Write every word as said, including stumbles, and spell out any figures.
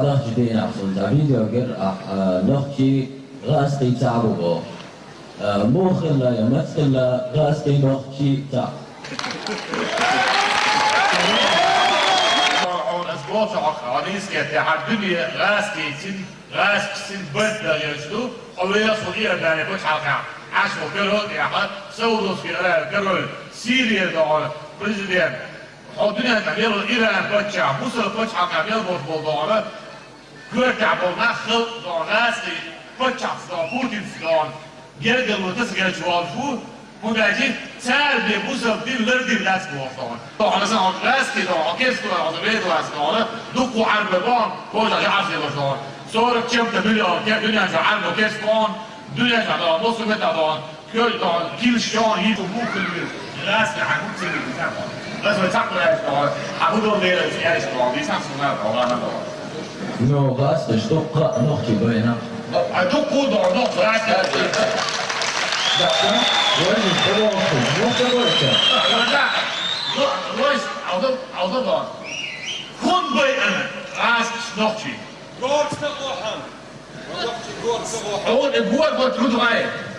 Nach ji dê nexsun ca vîdeo gir, ah, eh, noxçî rast qî ça bibo. Eh, moxilla ya meçxilla rast qî noxçî ça. Rast qî çin, rast qî çin bıt da yaşdu, alaya suliya bâne bu çalqa. Aşo Perot ya ha, Saudovskiy Aral, Perot, Siriya doğru, prezident. O dünyanın bir İran paça, Mısır paça, bir boş buldu onu. Görkə bolmaq xıl don rəsti, pıçaq don, Putin don, gergə lutı sıqə çuval fu, mudəci çər de bu zıl din lır din rəs bu don. Don rəsti don, kes don, rəsti don, duku arbe bon, koja ya arzi don. Sonra çım de milyon, ke dünya şu arbe kes don, dünya şu don, bu sümeta don. Költon, kilshon, yituvukl, rasna, hamutsin, hamutsin, No, rast, что, ка, ногти, бэйна. А то куда, ну, rast, rast. Да, да. Вроде, да, да, ну, что больше? Да, да. Ну, ну, алды, алды, да. Хун бэй, ана, rast, ногти. Горцы, охан. Ногти, горцы, охан. О, не, вот, вот, вот, давай.